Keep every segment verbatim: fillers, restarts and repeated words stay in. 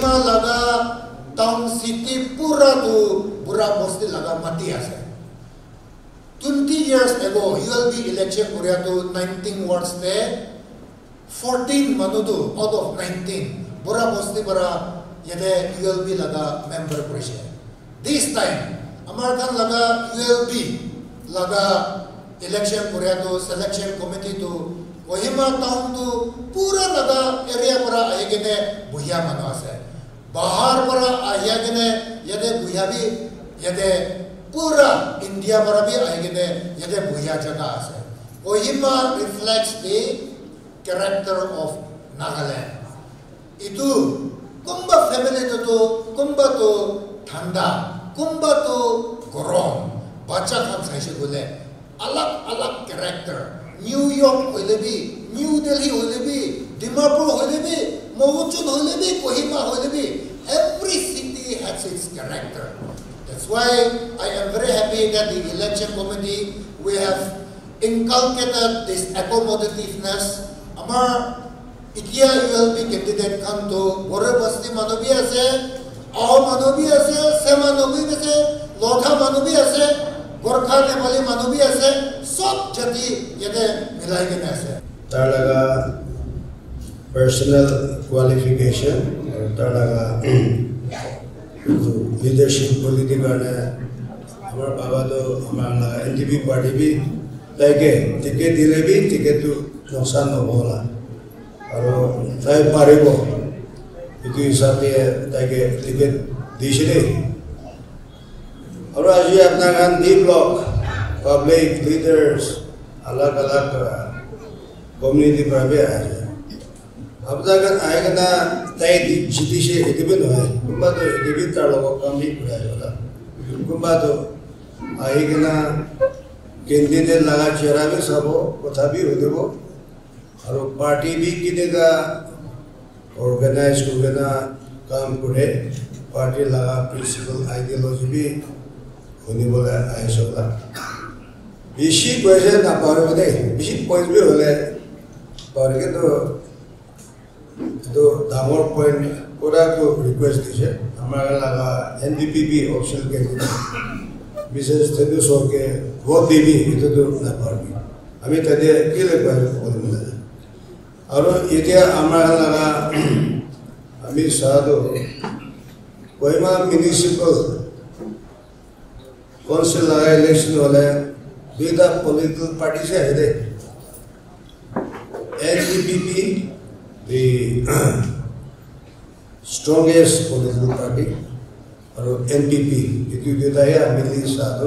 Laga town city pura tu Bura Bosti laga mati ase. Twenty years ago, U L B election koria tu nineteen wards te fourteen manu tu out of nineteen Bura Bosti para yate U L B laga member korise. This time, amar khan laga U L B laga election koria tu selection committee tu Kohima town tu pura laga area para ahi kene buhia manu ase. Bahar para ahi kene yate buhia bi yate pura India para bi ahi kene yate buhia jaga ase. Kohima reflects the character of Nagaland. Itu kumba family tu tu kumba tu thanda, kumba tu gorom, bacha khan saise koile alag alag character. New York hoile bi, New Delhi hoile bi, Dimapur hoile bi, Mowchun hoile bi, Kohima hoile bi, every city has its character. That's why I am very happy that the election committee, we have inculcated this accommodativeness. Amar Etia U L B candidate khan tu Boro Basti manu bi ase, Aho manu bi ase, Se manu bi ase, Lotha manu bi ase, Gorkha Nepali manu bi ase, sob jati yate milai kena ase. Tar laga personal qualification, aru tar laga leadership quality karne amar baba tu amar laga N D P party bi taike ticket dile bi ticket tu noksan nohola. Aru tai paribo. Etu hisab te taike ticket dise de. Aru aji apna khan D block, public leaders, alag alag, uh, community para bi ahe. Apna khan ahi kena tai di-, jitise etu bi nohoi. Kunba tu etu bi tar logot kam bi kura hola. Kunba tu ahi kena candidate laga chehra bi sabo, kotha bi hunibo. Aru party bi kineka organize kurikena kam kure, party laga principle ideology bi hunibole ahi sob la. Bishi koise naparibo de, bishi points bi hole paribo, kintu etu dangor point pura tu request dise, amar laga N D P P official candidate Missus Thedu Soke vote dibi, etu tu naparibi. Ami tate kile koi. Aru etia amar laga ami sa tu Kohima Municipal Council laga election hole duita political party se ahe de. N D P P, the strongest political party, aru N P P, etu duita he ami sa tu,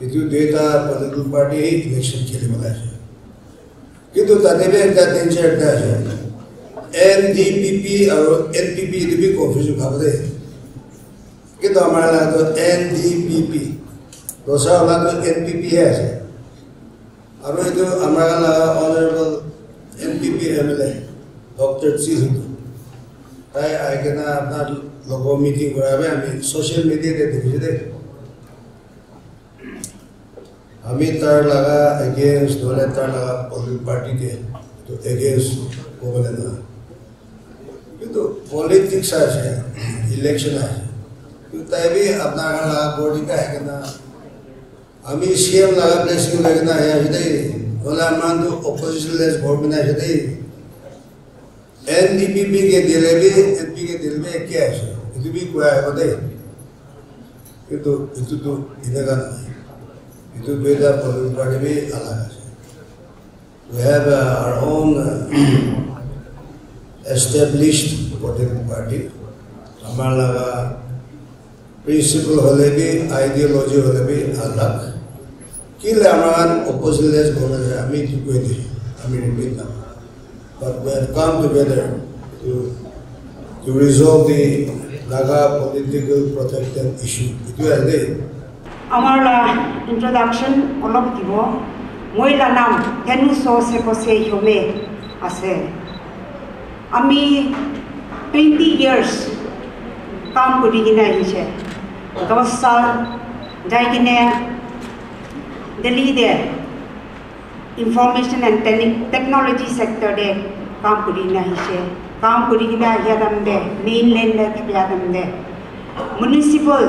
etu duita political party he election kheli bole ase. Kintu tate bi ekta danger ekta ase. N D P P aru N P P etu bi confusion khabo de. Kintu amar laga tu N D P P. Dosra wala tu N P P he ase. Aru etu amar laga Honorable N P P M L A, Doctor Chi Hudu. Tai ahi kena apna logo meeting kura bi ami social media te dikhi de. Ami tar laga against, nohole tar laga political party ke to against kobole na. Kintu politics ase, election ase. Kintu tai bi apna khan laga body ka hai kena. Ami C M laga blessing lagina hai ase de. Nohole aman tu opposition less government ase de. N D P P ke dile bi, N P P ke dile bi ekke ase. Etu bi koi ahibo de. Etu, etu tu eneka nohoi. Etu duita political party bi alag ase. We have, uh, our own, uh, established political party. Amar laga principle hole bi, ideology hole bi alag. Kile amar khan opposition less government ase, ami etu koi de, ami repeat na. But we have come together to, to resolve the Naga political protected issue. Etu ase de. Amar la introduction olop dibo. Moi la nam Thenu So Seko Se Hyome ase. Ami twenty years kam kuri kena ahise. Dos sal jai kena Delhi te information and tele-, technology sector te kam kuri kena ahise. Kam kuri kena ahia time te, mainland te thakia time te, municipal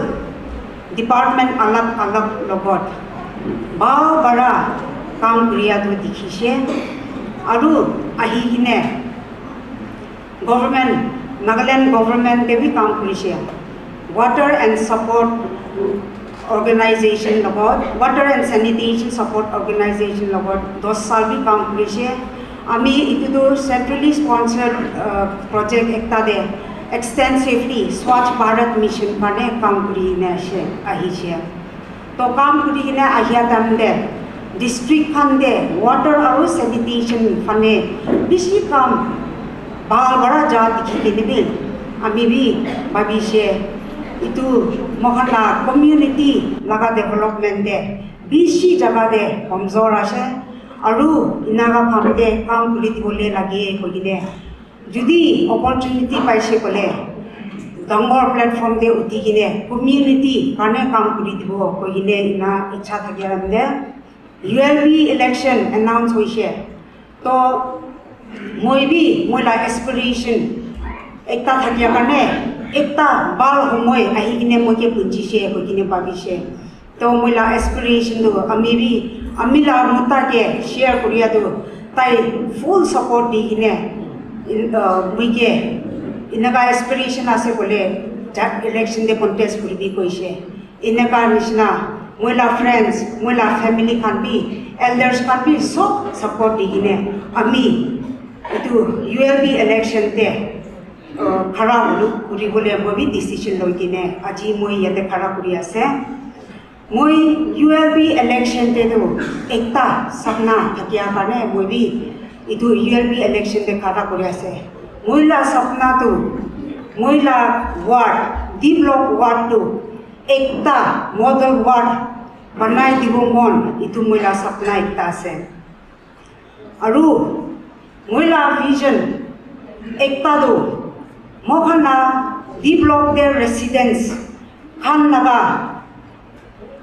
department alag alag logot bhal para kam kuria tu dikhise. Aru ahi kene government, Nagaland government te bi kam kurise. Water and support organization logot, water and sanitation support organization logot dos sal bi kam kurise. Ami itu tu centrally sponsored uh, project ekta de extensively Swachh Bharat Mission karne kam kuri kena ase, ahise. To kam kuri kena ahia time te district khan te water aru sanitation phane bishi kam bhal para ja dikhi kene bi ami bi bhabise itu moikhan la community laga development te bishi jaga te komzor ase aru inaka khan te kam kuri dibole lage koi kene jodi opportunity paise kole dangor platform te uthi kene community karne kam kuri dibo koi kene ina ichha thaki ase. U L B election announce hoise. To moi bi moi la aspiration ekta thakia karne ekta bhal homoi ahi kene moi ke punchise koi kene bhabise. To moi la aspiration tu ami bi ami la mota ke share kuria tu tai full support di kene in- uh, moi ke inaka aspiration ase kole ja- election de contest kuribi koise. Eneka nishina moi la friends, moi la family khan bi, elders khan bi sob support di kene ami itu U L B election te uh, khara hulu kuri bole moi bi decision loi kene aji moi yate khara kuri ase. Moi U L B election te tu ekta sapna thakia karne moi bi itu U L B election te khara kuri ase. Moi la sapna tu moi la ward, D block ward tu ekta model ward banai dibo mon, itu moi la sapna ekta ase. Aru moi la vision ekta tu moikhan la D block te residents khan laga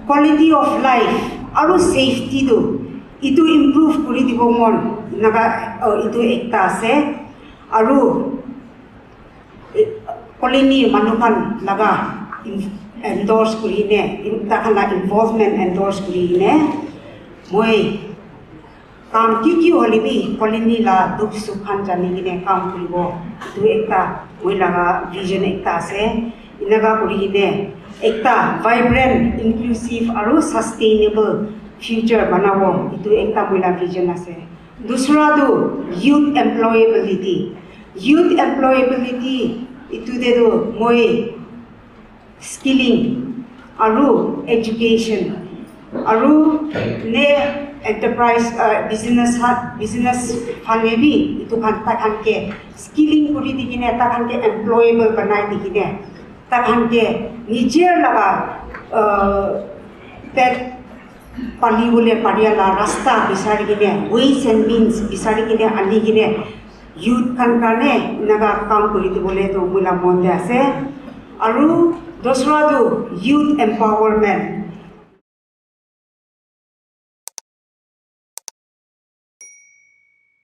quality of life aru safety tu itu improve kuri dibo mon naga uh, itu ekta ase. Aru colony manu khan laga endorse kuri ne takhan la involvement endorse kuri ne moi kam ki ki hole bi colony la dukh sukh khan jani kene kam kuribo. Etu ekta moi laga vision ekta ase. Eneka kuri kene ekta vibrant, inclusive aru sustainable future banabo, etu ekta moi la vision ase. Dusra tu youth employability. Youth employability etu te tu moi skilling aru education aru ne enterprise uh, business hat business phane bi etu khan ta khan ke skilling kuri di kine ta khan ke employable banai di kine ta khan ke nijer laga uh, pet pali bole paria la rasta bisari kine ways and means bisari kine ani kine youth khan karne enaga kam kuri dibole tu moi la mon de ase. Aru dusra tu youth empowerment.